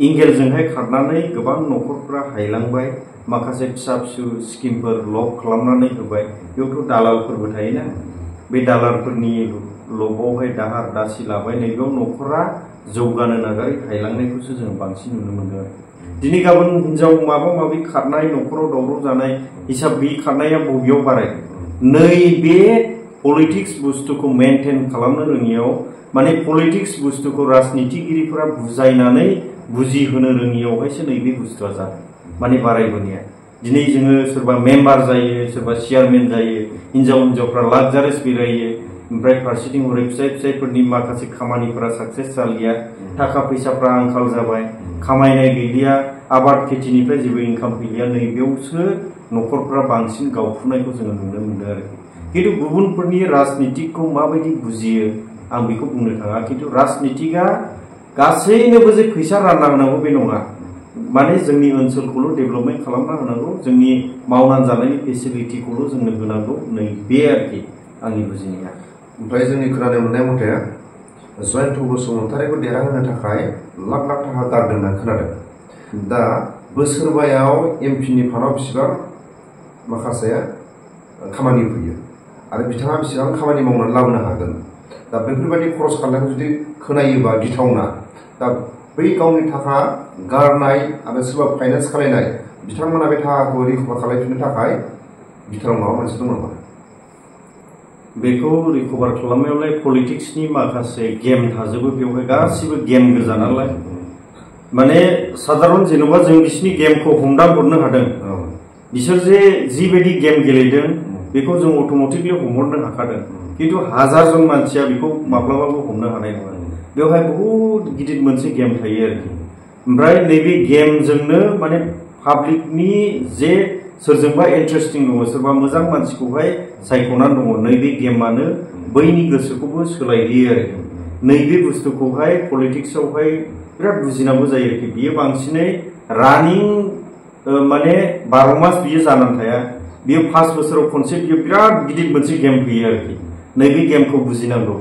एंगेलजोंहाय खारनानै गोबां न'खरफ्रा हायलांबाय। माखासे फिसा फिसौ स्किमफोर लक खालामनानै होबाय। बेयावथ' दालालफोरबो थायोना, बे दालालफोरनि लकआवहाय दाहार दासि लाबाय। नैबेयाव न'खरा जौगानो नागारै हायलांनायखौसो जों बांसिन नुनो मोनदों आरो। दिनै गाबोन हिनजाव माबा माबि खारनाय, न'खराव दावराव जानाय, हिसाब गैयि खारनाया बबेयाव बाराय? नैबे पलिटिक्स बुस्थुखौ मेनटेन खालामनो रोङियाव, माने पलिटिक्स बुस्थुखौ राजनीतिगिरिफोरा बुजायनानै बुजिहोनो रोङियावहायसो नैबे बुस्थुआ जादों, माने बारायबोनाया। दिनै जोङो सोरबा मेम्बार जायो, सोरबा चेयारमेन जायो, हिनजावफ्रा लाक्जारियास बेरायो, ओमफ्राय फारसेथिं हरै फिसायफोरनि माखासे खामानिफोरा साक्सेस जालिया, थाखा फैसाफ्रा आंखाल जाबाय, खामायनाय गैलिया, आबाद खेथिनिफ्राय जेबो इनकाम फैलिया। नैबेयावसो न'खरफ्रा बांसिन गावफुनायखौ जोङो नुनो मोनदों आरोखि। खिन्थु गुबुनफोरनि राजनीतिकखौ माबायदि बुजियो आं बेखौ बुंनो थाङा। खिन्थु राजनीतिकआ गासैनोबो जे फैसा रानना होनांगौ बे नङा। माने जोंनि ओनसोलखौल' डेभेलपमेन्ट खालामना होनांगौ, जोंनि मावनानै जानायनि फेसिलिटिखौल' जोंनो होनांगौ। नैबे आरोखि आंनि बुजिनाया। ओमफ्राय जोंनि खोनानो मोननाय मथे जयन्त बसुमतारीखौ देरहाहोनो थाखाय लाख लाख थाखा गारदों होनना खोनादों। दा बोसोरबायाव एमपिनि फान्डआव बेसेबां माखासे खामानि फैयो आरो बिथाङा बेसेबां खामानि मावनानै लाबोनो हागोन? दा बेफोरबायदि खरस खालामनायखौ जुदि खोनायोबा गिथावना। दा बै गावनि थाखा गारनाय आरो सोरबा फाइनान्स खालायनाय बिथांमोना बे थाखाखौ रिकभार खालामफिननो थाखाय बिथांनाव माबा मोनसे दङ नामा? बेखौ रिकभार खालामनायावलाय पलिटिक्सनि माखासे गेम थाजोबो, बेवहाय गासिबो गेम गोजा नालाय। माने साधारन जेन'बा जों बिसिनि गेमखौ हमदां हरनो हादों। बिसोर जे जिबायदि गेम गेलेदों बेखौ जों अट'मेटिकलि हमहरनो हाखादों। खिन्थु हाजारजन मानसिया बेखौ माब्लाबाबो हमनो हानाय नङा। बेवहाय बहुद गिदिर मोनसे गेम थायो आरोखि। ओमफ्राय नैबे गेमजोंनो माने पाब्लिकनि जे सोरजोंबा इन्टारेस्टिं दङ, सोरबा मोजां मानसिखौहाय सायख'नानै दङ, नैबे गेमानो बैनि गोसोखौबो सोलायहोयो आरोखि। नैबे बुस्थुखौहाय पलिटिक्सआवहाय बिराद बुजिनांगौ जायो आरोखि। बियो बांसिनै रानिं माने 12 मास बियो जानानै थाया। बियो 5 बोसोराव खनसे बियो बिराद गिदिर मोनसे गेम फैयो आरोखि। नैबे गेमखौ बुजिनांगौ।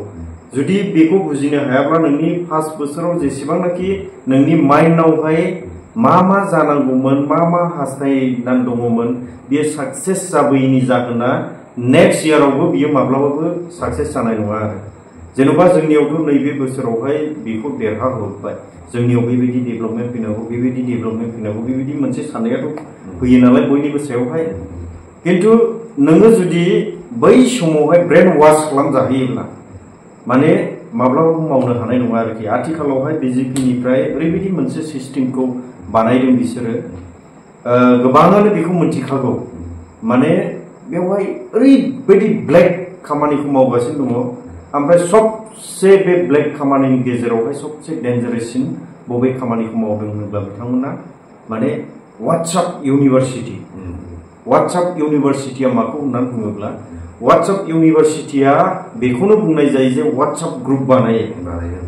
जुदि बेखौ बुजिनो हायाब्ला नोंनि 5 बोसोराव जेसेबांनाखि नोंनि माइन्डआवहाय मा जानांगौमोन, मा हास्थायनानै दङमोन, बियो साक्सेस जाबोयैनि जाहोना नेक्स्ट इयारावबो बियो माब्लाबाबो साक्सेस जानाय नङा आरो। जेन'बा जोंनियावथ' नैबे बोसोरावहाय बेखौ देरहाहरबाय, जोंनियाव बेबायदि डेभेलपमेन्ट फैनांगौ, बेबायदि डेभेलपमेन्ट फैनांगौ, बेबायदि मोनसे साननायाथ' फैयो नालाय बयनिबो सायावहाय। खिन्थु नोङो जुदि बै समावहाय ब्रेन वाश खालामजाहैयोब्ला माने माब्लाबाबो मावनो हानाय नङा आरोखि। आथिखालावहाय बिजेपिनिफ्राय ओरैबायदि मोनसे सिस्टेमखौ बानायदों बिसोरो, गोबाङानो बेखौ मिथिखागौ। माने बेवहाय ओरैबायदि ब्लेक खामानिखौ मावगासिनो दङ। ओमफ्राय सबसे बे ब्लेक खामानिनि गेजेरावहाय सबसे डेन्जारेससिन बबे खामानिखौ मावदों होनोब्ला बिथांमोना माने वाट्सएप इउनिभार्सिटि। वाट्सएप इउनिभार्सिटिया माखौ होननानै बुङोब्ला, वाट्सएप इउनिभार्सिटिया बेखौनो बुंनाय जायो जे वाट्सएप ग्रुप बानायो।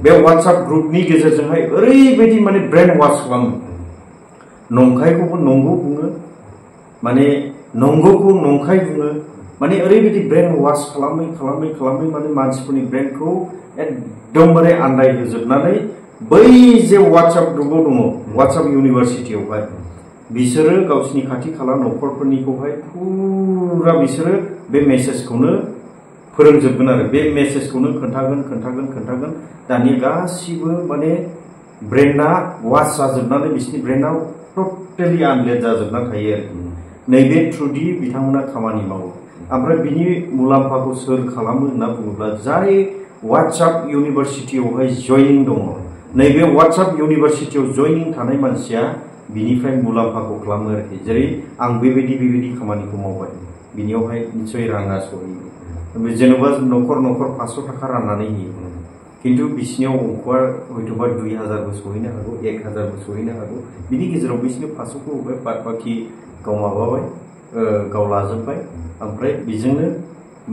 बे वाट्सएप ग्रुपनि गेजेरजोंहाय ओरैबायदि माने ब्रेन वाश खालामो, नंखायखौबो नंगौ बुङो, माने नंगौखौ नंखाय बुङो, माने ओरैबायदि ब्रेन वाश खालामै माने मानसिफोरनि ब्रेनखौ एकदमबारे आन्दायहोजोबनानै बै जे वाट्सएप ग्रुपआव दङ, वाट्सएप इउनिभार्सिटियावहाय बिसोरो गावसिनि खाथि खाला न'खरफोरनिखौहाय फुरा बिसोरो बे मेसेजखौनो फोरोंजोबगोन आरो बे मेसेजखौनो खोन्थागोन दानि गासिबो माने ब्रेना वाश जाजोबनानै बिसिनि ब्रेना टटेलि आनलेट जाजोबना थायो आरो नैबे थ्रुदि बिथांमोना खामानि मावो ओमफ्राय बिनि मुलाम्फाखौ सोर खालामो होनना बुङोब्ला जाय WhatsApp इउनिभारसिटियावहाय जयनिं दङ नैबे WhatsApp इउनिभारसिटियाव जयनिं थानाय मानसिया बिनिफ्राय मुलाम्फाखौ खालामो आरोखि जेरै आं बेबायदि खामानिखौ मावबाय बिनियावहाय निश्चय राङा सहैयो जेनेबा न'खर 500 थाखा राननानै होयो किन्तु बिसिनियाव अंकआ हयतोबा 2000बो सहैनो हागौ 1000बो सहैनो हागौ बिनि गेजेराव बिसिनो 500खौ होबाय बाद बाखि गाव माबाबाय गाव लाजोबबाय ओमफ्राय बेजोंनो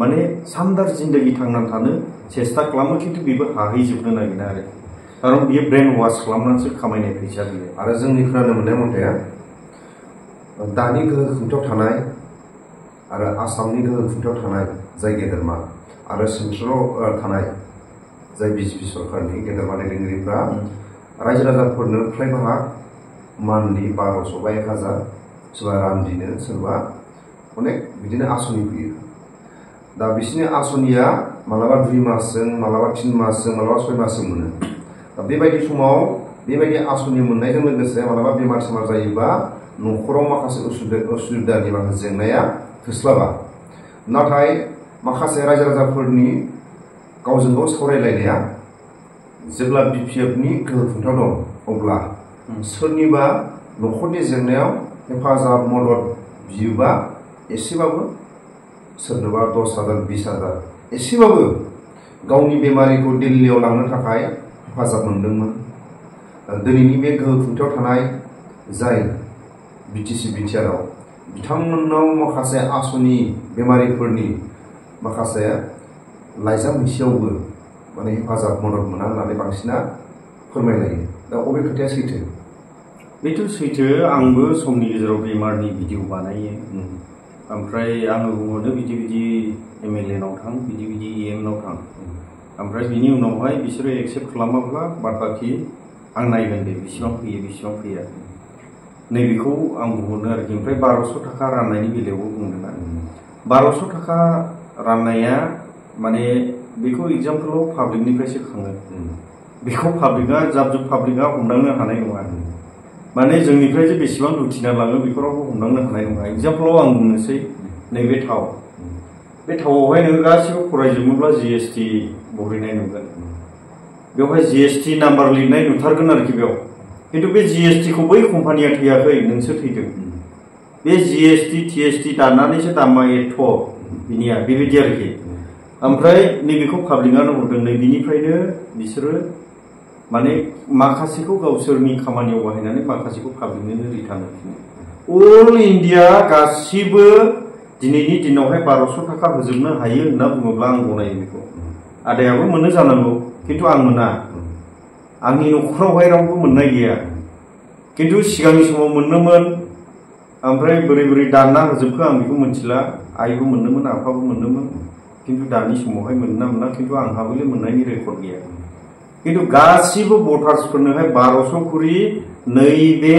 माने सामदार जिन्दगी थांनानै थानो सेस्था खालामो किन्तु बेबो हाहैजोबनो नागिरा आरो खारन बियो ब्रेन वाश खालामनानैसो खामायनाय फैसा बियो आरो जोंनि खोनानो मोननाय मथे दानि गोहो खुंथायाव थानाय आरो आसामनि गोहो खुंथायाव थानाय जाय गेदेरमा आरो सेन्ट्रेलाव थानाय जाय बिजेपि सरकारनि गेदेरमा दैदेनगिरिफ्रा रायजो राजाफोरनो फ्राय बाहाग मान्थलि 1200 बा 1000 सोरबा रान्दिनो सोरबा अनेक बिदिनो आसनि फैयो दा बिसिनि आसनिया मालाबा 2 मासजों मालाबा 3 मासजों मालाबा 6 मासजों मोनो दा बेबायदि समाव बेबायदि आसनि मोननायजों लोगोसे मालाबा बेमार सेमार जायोबा न'खराव माखासे उसुबिदानि माखासे जेंनाया थोस्लाबा नाथाय माखासे रायजो राजाफोरनि गावजों गाव सावरायलायनाया जेब्ला बिपिएफनि गोहो खुंथायाव दं अब्ला सोरनिबा न'खरनि जेंनायाव हेफाजाब मदद बियोबा एसेबाबो सोरनोबा 10,000 20,000 एसेबाबो गावनि बेमारिखौ दिल्लीयाव लांनो थाखाय हेफाजाब मोनदोंमोन दिनैनि बे गोहो खुंथायाव थानाय जाय बिटिसि बिटिआरआव बिथांमोननाव माखासे आसनि बेमारिफोरनि माखासे लाइजाम मोनसेयावबो माने हेफाजाब मदद मोना होननानै बांसिना फोरमायलायो दा अबे खोथाया सैथो बेथ' सैथो आंबो समनि गेजेराव बेमारनि भिडिअ बानायो ओमफ्राय आङो बुंहरदो बिदि एमएलए नाव थां बिदि EM नाव थां ओमफ्राय बिनि उनावहाय बिसोरो एक्सेप्ट खालामाब्ला बाद बाखि आं नायगोन दे बेसेबां फैया नैबेखौ आं बुंहरदों आरोखि ओमफ्राय 1200 थाखा राननायनि बेलायावबो बुंदों आरो 1200 थाखा राननाया माने बेखौ एग्जाम्पलाव पाब्लिकनिफ्रायसो खाङो बेखौ पाब्लिकआ जाब पाब्लिकआ हमदांनो हानाय नङा माने जोंनिफ्राय जे बेसेबां लुथिना लाङो बेखौ रावबो हमदांनो हानाय नङा एग्जाम्पलाव आं बुंनोसै नैबे थाव बे थावआवहाय नोङो गासिबो फरायजोबोब्ला GST बहरैनाय नुगोन बेवहाय GST नाम्बार लिरनाय नुथारगोन आरोखि बेयाव किन्तु बे GST खौ बै कम्पानिया थैयाखै नोंसो थैदों बे GST TST दाननानैसो दामा एथ' बिनिया बेबायदि आरोखि ओमफ्राय नैबेखौ पाब्लिकआनो हरदों नैबेनिफ्रायनो बिसोरो माने माखासेखौ गावसोरनि खामानियाव बाहायनानै माखासेखौ पाब्लिकनो रिटार्न होफिनो अल इन्डिया गासिबो दिनैनि दिनावहाय 1200 थाखा होजोबनो हायो होनना बुङोब्ला आं गनायो बेखौ आदायाबो मोनो जानांगौ किन्तु आं मोना आंनि न'खरावहाय रावबो मोननाय गैया किन्तु सिगांनि समाव मोनोमोन ओमफ्राय बोरै दानना होजोबखो आं बेखौ मिथिला आइबो मोनोमोन आफाबो मोनोमोन किन्तु दानि समावहाय मोनना मोना किन्तु आंहाबो मोननायनि रेकर्ड गैया किन्तु गासिबो भटार्सफोरनोहाय 1200 करि नैबे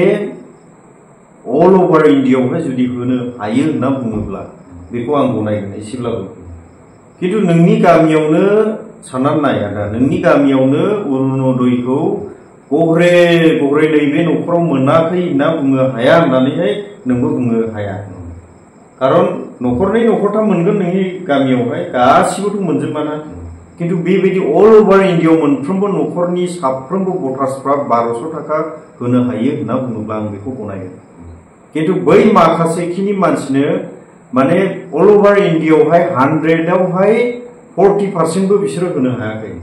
अल ओभार इन्डियायावहाय जुदि होनो हायो होनना बुङोब्ला बेखौ आं गनायगोन एसेब्लाबो किन्तु नोंनि गामियावनो साननानै नाय आदा नोंनि गामियावनो अरुणोदयखौ गहरे नैबे न'खराव मोनाखै होनना बुंनो हाया होननानैहाय नोंबो बुंनो हाया खारन न'खरनै न'खरथाम मोनगोन नोंनि गामियावहाय गासिबोथ' मोनजोबाना किन्तु बेबायदि अल ओभार इन्डियायाव मोनफ्रोमबो न'खरनि साफ्रोमबो भटार्सफ्रा 1200 थाखा होनो हायो होनना बुङोब्ला आं बेखौ गनायगोन किन्तु बै माखासेखिनि मानसिनो माने अल ओभार इन्डियायावहाय 100आवहाय 40% बो बिसोरो होनो हायाखै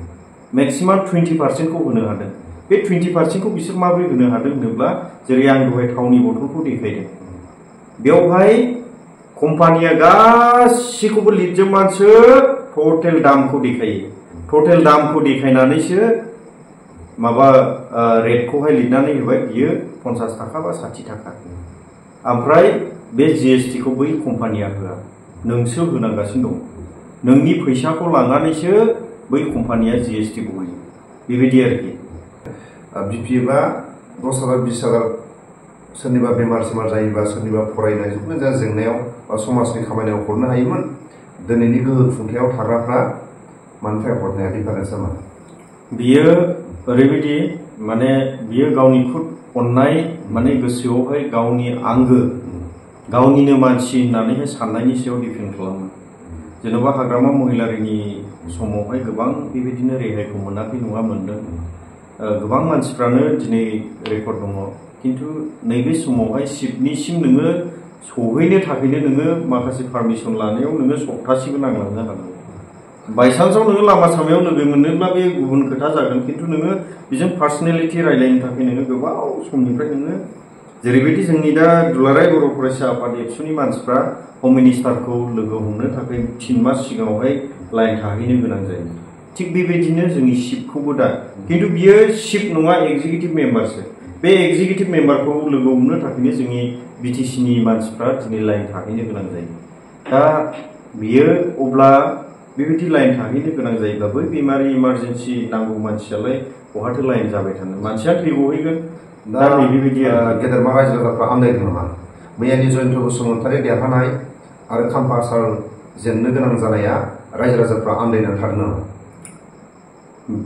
मेक्सिमाम 20% खौ होनो हादों बे 20% खौ बिसोर माबोरै होनो हादों होनोब्ला जेरै आं दहाय थावनि बथलखौ देखायदों बेवहाय कम्पानिया गासिखौबो लिरजोबनानैसो टटेल दामखौ देखायो टटेल दामखौ देखायनानैसो माबा रेटखौहाय लिरनानै होबाय बियो 50 थाखा बा 60 थाखा ओमफ्राय बे GST खौ बै कम्पानिया होआ नोंसो होनांगासिनो दं नोंनि फैसाखौ लांनानैसो बै कम्पानिया GST बहायो बेबायदि आरोखि बिपिएफआ 10,000 20,000 सोरनिबा बेमार सेमार जायोबा सोरनिबा फरायनाय जिखुनु जा जेंनायाव बा समाजनि खामानियाव हरनो हायोमोन दिनैनि गोहो खुंथायाव थाग्राफ्रा मानि थाखाय हरनो हाया डिफारेन्सआ मा? बियो ओरैबायदि माने बियो गावनि खुद अननाय माने गोसोआवहाय गावनि आंगो गावनिनो मानसि होननानैहाय साननायनि सायाव डिपेन्ड खालामो। जेन'बा हाग्रामा महिलारिनि समावहाय गोबां बेबायदिनो रेहायखौ मोनाखै नङा, मोनदों। गोबां मानसिफ्रानो दिनै रेकर्ड दङ, खिन्थु नैबे समावहाय सिपनिसिम नोङो सहैनो थाखायनो नोङो माखासे पारमिसन लानायाव नोङो सप्तासेबो नांलांनो हागौ। बायसान्सआव नोङो लामा सामायाव लोगो मोनोब्ला बे गुबुन खोथा जागोन, खिन्थु नोङो बेजों पार्सनेलिटि रायलायनो थाखाय नोङो गोबाव समनिफ्राय नोङो जेरैबायदि जोंनि दा दुलाराय बर' फरायसा आफाद एबसुनि मानसिफ्रा हम मिनिस्टारखौ लोगो हमनो थाखाय 3 मास सिगाङावहाय लाइन थाहैनो गोनां जायो। थिग बेबायदिनो जोंनि सिपखौबो दा, खिन्थु बियो सिप नङा, एग्जिकिउटिभ मेम्बारसो। बे एग्जिकिउटिभ मेम्बारखौ लोगो हमनो थाखायनो जोंनि बिटिसिनि मानसिफ्रा दिनै लाइन थाहैनो गोनां जायो। दा बियो अब्ला बेबायदि लाइन थाहैनो गोनां जायोब्ला बै बेमारि इमारजेन्सि नांगौ मानसियालाय बहाथो लाइन जाबाय थानो, मानसिया थैग'हैगोन। दा बेबायदि गेदेरमा रायजो राजाफ्रा आन्दायदों नामा? मैयानि जयन्त बसुमतारी देरहानाय आरो खाम्फा सार जेननो गोनां जानाया रायजो राजाफ्रा आन्दायनानै थादों नामा?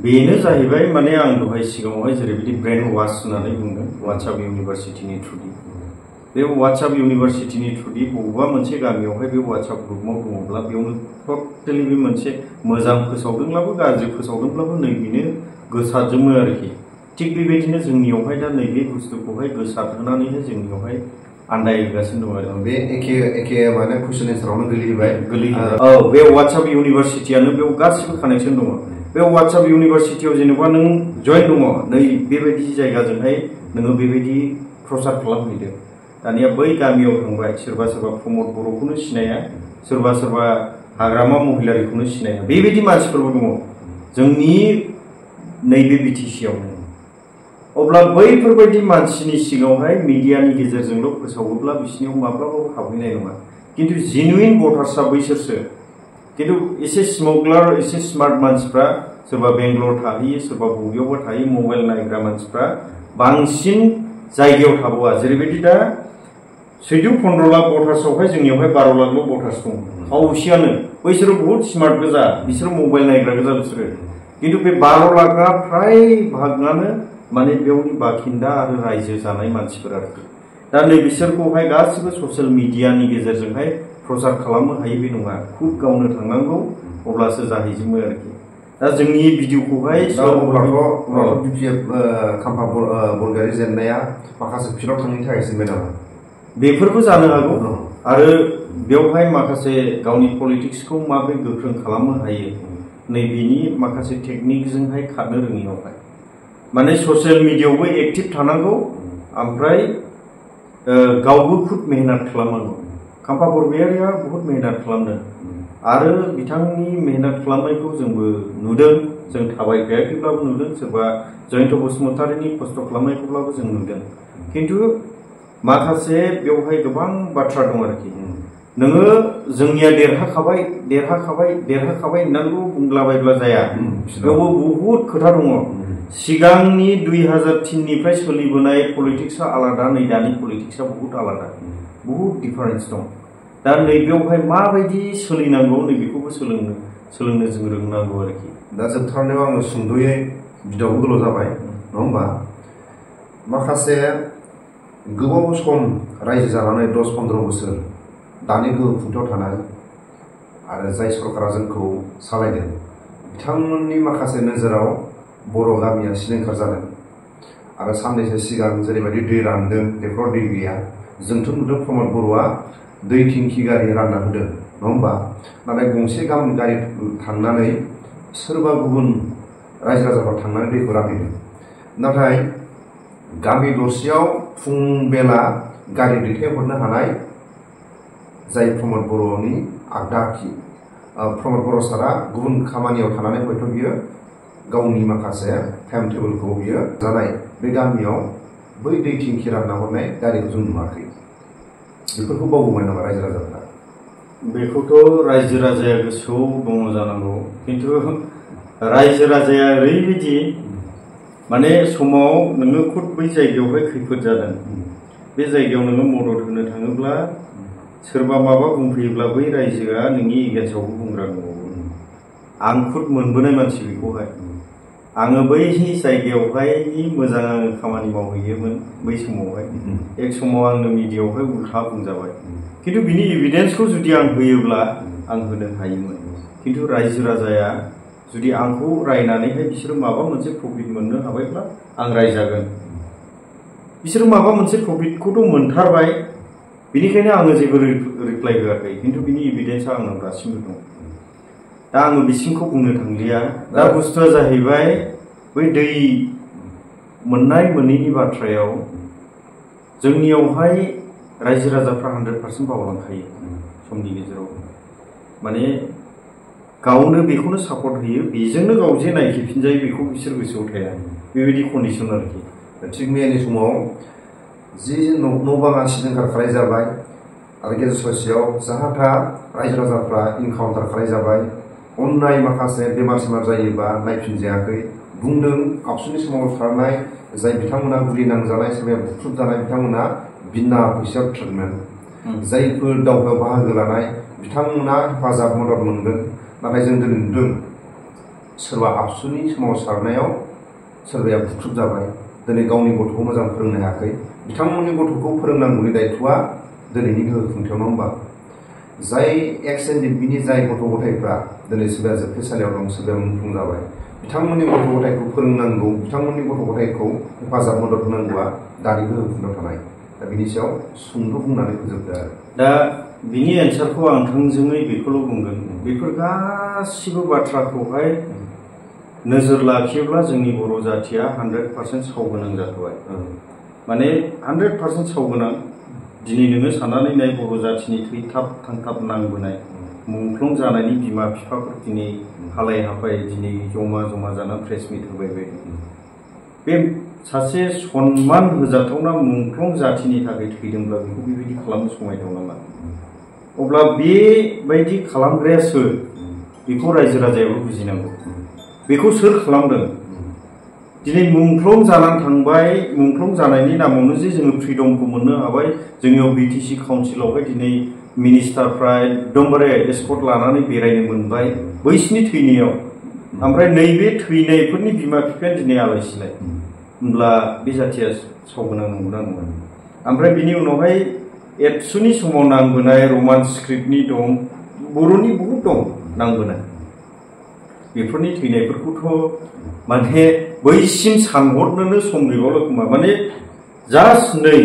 बेनो जाहैबाय माने आं दहाय सिगाङावहाय जेरैबायदि ब्रेन वाश होननानै बुंदों वाट्सएप इउनिभारसिटिनि थ्रुयै। बे वाट्सएप इउनिभारसिटिनि थ्रुयै बबेबा मोनसे गामियावहाय बे वाट्सएप ग्रुपआव दङब्ला बेयावनो टटेलि बे मोनसे मोजां फोसावदोंब्लाबो गाज्रि फोसावदोंब्लाबो नैबेनो गोसारजोबो आरोखि। थिग बेबायदिनो जोंनियावहाय दा नैबे बुस्थुखौहाय गोसारहोनानैहाय जोंनियावहाय आन्दायगासिनो दं आरो। बे एखे माने कुइसन एन्सारावनो गोलैबाय। औ, बे वाट्सएप इउनिभारसिटियानो बेयाव गासिबो कानेक्सन दङ। बे वाट्सएप इउनिभारसिटियाव जेनेबा नों जइन दङ, नै बेबायदि जायगाजोंहाय नोङो बेबायदि प्रसार खालामहैदो। दानिया बै गामियाव थांबाय, सोरबा सोरबा प्रमद बर'खौनो सिनाया, सोरबा सोरबा हाग्रामा महिलारिखौनो सिनाया, बेबायदि मानसिफोरबो दङ जोंनि नैबे बिटिसियावनो। अब्ला बैफोरबायदि मानसिनि सिगाङावहाय मिडियानि गेजेरजोंल' फोसावोब्ला बिसोरनियाव माब्लाबाबो हाबहैनाय नङा। खिन्थु जेनुइन भटार्सआ बैसोरसो। खिन्थु एसे स्मगलार, एसे स्मार्ट मानसिफ्रा सोरबा बेंगलर थाहैयो, सोरबा बबेयावबा थाहैयो, मबाइल नायग्रा मानसिफ्रा बांसिन जायगायाव थाबावा। जेरैबायदि दा 14-15 लाख भटार्सआवहाय जोंनियावहाय 12 लाखल' भटार्स दं, खावसेयानो। बैसोरो बहुत स्मार्ट गोजा, बिसोरो मबाइल नायग्रा गोजा बिसोरो। खिन्थु बे 12 लाखआ फ्राय भागानो माने बेयावनि बाखिन्दा आरो रायजो जानाय मानसिफोर आरोखि। दा नै बिसोरखौहाय गासिबो ससियेल मिडियानि गेजेरजोंहाय प्रचार खालामनो हायो बे नङा, खुद गावनो थांनांगौ, अब्लासो जाहैजोबो आरोखि। दा जोंनि भिडिअखौहाय खाम्फा बरगयारी जेननाया माखासे फिल्डआव थांनायनि थाखाय जेनबाय नामा? बेफोरबो जानो हागौ। आरो बेवहाय माखासे गावनि पलिटिक्सखौ माबोरै गोख्रों खालामनो हायो नैबेनि माखासे टेकनिकजोंहाय खारनो रोङियावहाय माने ससियेल मिडियायावबो एक्टिभ थानांगौ, ओमफ्राय गावबो खुद मेहनत खालामनांगौ। खाम्फा बरगयारीया बहुत मेहनत खालामदों आरो बिथांनि मेहनत खालामनायखौ जोंबो नुदों, जों थाबायफायाखैब्लाबो नुदों, सोरबा जयन्त बसुमतारीनि खस्थ' खालामनायखौब्लाबो जों नुदों। खिन्थु माखासे बेवहाय गोबां बाथ्रा दं आरोखि। नोङो जोंनिया देरहाखाबाय होननानैबो बुंलाबायब्ला जाया, बेयावबो बहुत खोथा दङ। सिगांनि 2003निफ्राय सोलिबोनाय पलिटिक्सआ आलादा, नै दानि पलिटिक्सआ बहुत आलादा, बहुत डिफारेन्स दं। दा नैबेयावहाय माबायदि सोलिनांगौ नैबेखौबो सोलोंनो जों रोंनांगौ आरोखि। दा जोबथारनायाव आङो सुंद'यै भिडिअ'बो गोलाव जाबाय नङा होमबा? माखासे गोबाव सम रायजो जानानै 10-15 बोसोर दानि गोहो खुंथायाव थानाय आरो जाय सरकारा जोंखौ सालायदों बिथांमोननि माखासे नोजोराव बर' गामिया सिलिंखार जादों आरो साननैसो सिगां जेरैबायदि दै रानदों बेफोराव दै गैया। जोंथ' नुदों प्रमद बर'आ दै टेंकि गारि रानना होदों नङा होमबा? नाथाय गंसे गारि थांनानै सोरबा गुबुन रायजो राजाफ्रा थांनानै दैखौ रानहैदों। नाथाय गामि दरसेयाव फुं बेला गारि दैथायहरनो हानाय जाय प्रमद बर'नि आगदा आखि, प्रमद बर' सारा गुबुन खामानियाव थानानै हयथ' बियो गावनि माखासे टाइम टेबोलखौ बियो जानाय बे गामियाव बै दै टेंकि रानना हरनाय गारिखौ जों नुवाखै। बेफोरखौ बावबोबाय नामा रायजो राजाफ्रा? बेखौथ' रायजो राजाया गोसोआव दङ जानांगौ, खिन्थु रायजो राजाया ओरैबायदि माने समाव नोङो खुद बै जायगायावहाय खैफोद जादों, बे जायगायाव नोङो मदद होनो थाङोब्ला सोरबा माबा बुंफैयोब्ला बै रायजोआ नोंनि एगेन्स्टआवबो बुंग्रा दङ आं खुद मोनबोनाय मानसि बेखौहाय आङो बै जायगायावहाय मोजां खामानि मावहैयोमोन बै समावहाय एक समाव आंनो मिडियायावहाय उल्था बुंजाबाय खिन्थु बिनि एभिडेन्सखौ जुदि आं होयोब्ला आं होनो हायोमोन खिन्थु रायजो राजाया जुदि आंखौ रायनानैहाय बिसोरो माबा मोनसे प्रफिट मोननो हाबायब्ला आं रायजागोन बिसोरो माबा मोनसे प्रफिटखौथ' मोनथारबाय बेनिखायनो आङो जेबो रिप्लाइ होआखै खिन्थु बिनि एभिडेन्सआ आंनाव दासिमबो दं दा आङो बिसिमखौ बुंनो थांलिया दा बुस्थुआ जाहैबाय बै दै मोननाय मोनैनि बाथ्रायाव जोंनियावहाय रायजो राजाफ्रा 100% बावलांखायो समनि गेजेराव माने गावनो बेखौनो सापर्ट होयो बेजोंनो गाव जे नायखिफिनजायो बेखौ बिसोर गोसोआव थाया बेबायदि कन्डिसन आरोखि थिग मैयानि समाव जि न' बाङा सिलिंखार खालाय जाबाय आरो गेजेर ससेयाव जाहा थाहा रायजो राजाफ्रा इनकाउन्टार खालाय जाबाय अन्नाय माखासे बेमार सेमार जायोबा नायफिनजायाखै बुंदों आबसुनि सोमावसारनाय जाय बिथांमोना गुलि नांजानाय सोरबाया बुख्रुब जानाय बिथांमोना बिना फैसा ट्रिटमेन्ट जायफोर दावहायाव बाहागो लानाय बिथांमोना हेफाजाब मदद मोनगोन नाथाय जों दिनै नुदों सोरबा आबसुनि सोमावसारनायाव सोरबाया बुख्रुब जाबाय दिनै गावनि गथ'खौ मोजां फोरोंनो हायाखै बिथांमोननि गथ'खौ फोरोंनांगौनि दायथ'आ दिनैनि गोहो खुंथायाव नङा होमबा जाय एक्स एनडिपिनि जाय गथ' गथायफ्रा दिनै सोरबाया जोबथेसालियाव दं सोरबाया मुंख्लं जाबाय बिथांमोननि गथ' गथायखौ फोरोंनांगौ बिथांमोननि गथ' गथायखौ हेफाजाब मदद होनांगौआ दानि गोहो खुंथायाव थानाय दा बिनि सायाव सुंद' बुंनानै फोजोबदो आरो दा बिनि एन्सारखौ आं थोंजोङै बेखौल' बुंगोन बेफोर गासिबो बाथ्राखौहाय नोजोर लाखियोब्ला जोंनि बर' जाथिया 100% सावगोनां जाथारबाय माने 100% सावगोनां दिनै नोङो साननानै नाय बर' जाथिनि थैथाब थांथाब नांबोनाय मुंख्लं जानायनि बिमा बिफाफोर दिनै हालाय हाफाय दिनै जमा जमा जानानै प्रेस मिट होबाय बायदि बे सासे सन्मान होजाथावना मुंख्लं जाथिनि थाखाय थैदोंब्ला बेखौ बेबायदि खालामनो समायथाव नामा अब्ला बेबायदि खालामग्राया सोर बेखौ रायजो राजायाबो बुजिनांगौ बेखौ सोर खालामदों दिनै मुंख्लं जानानै थांबाय मुंख्लं जानायनि नामावनो जे जोङो फ्रिडमखौ मोननो हाबाय जोंनियाव बिटिसि काउन्सिलावहाय दिनै मिनिस्टारफ्रा एकदमबारे एस्कर्ट लानानै बेरायनो मोनबाय बैसिनि थैनायाव ओमफ्राय नैबे थैनायफोरनि बिमा बिफाया दिनै आलाय सिलाय होमब्ला बे जाथिया सावगोनां नंगौना नङा ओमफ्राय बिनि उनावहाय एबसुनि समाव नांबोनाय रमान स्क्रिप्टनि दं बर'नि बहुद दं नांबोनाय बेफोरनि थैनायफोरखौथ' माने बैसिम सानहरनोनो सम गैबावला खोमा माने जास्ट नै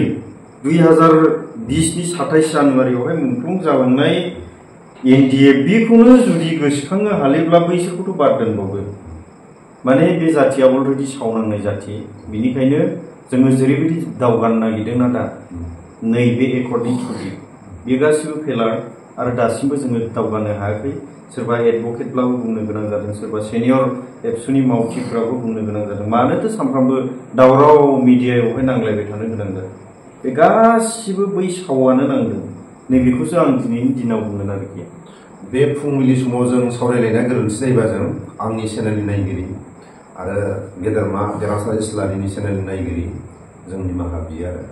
2020नि 27 जानुवारियावहाय मुंख्लं जालांनाय एनडिए बेखौनो जुदि गोसोखांनो हायोब्ला बैसोरखौथ' बाद दोनबावो माने बे जाथिया अलरेडि सावनांनाय जाथि बेनिखायनो जोङो जेरैबायदि दावगानो नागिरदोंना दा नैबे एकर्डनि थ्रुयै बे गासिबो फेलार आरो दासिमबो जोङो दावगानो हायाखै सोरबा एडभकेटब्लाबो बुंनो गोनां जादों सोरबा सेनियर एबसुनि मावथिफ्राबो बुंनो गोनां जादों मानोथो सानफ्रामबो दावराव मिडियायावहाय नांलायबाय थानो गोनां जादों बे गासिबो बै सावानो नांदों नैबेखौसो आं दिनैनि दिनाव बुंगोन आरोखि बे फुंबिलि समाव जों सावरायलायनाया गोरोन्थि जायोबा जों आंनि चेनेलनि नायगिरि आरो गेदेरमा देरहासार इस्लारिनि चेनेलनि नायगिरि जों निमाहा बियो आरो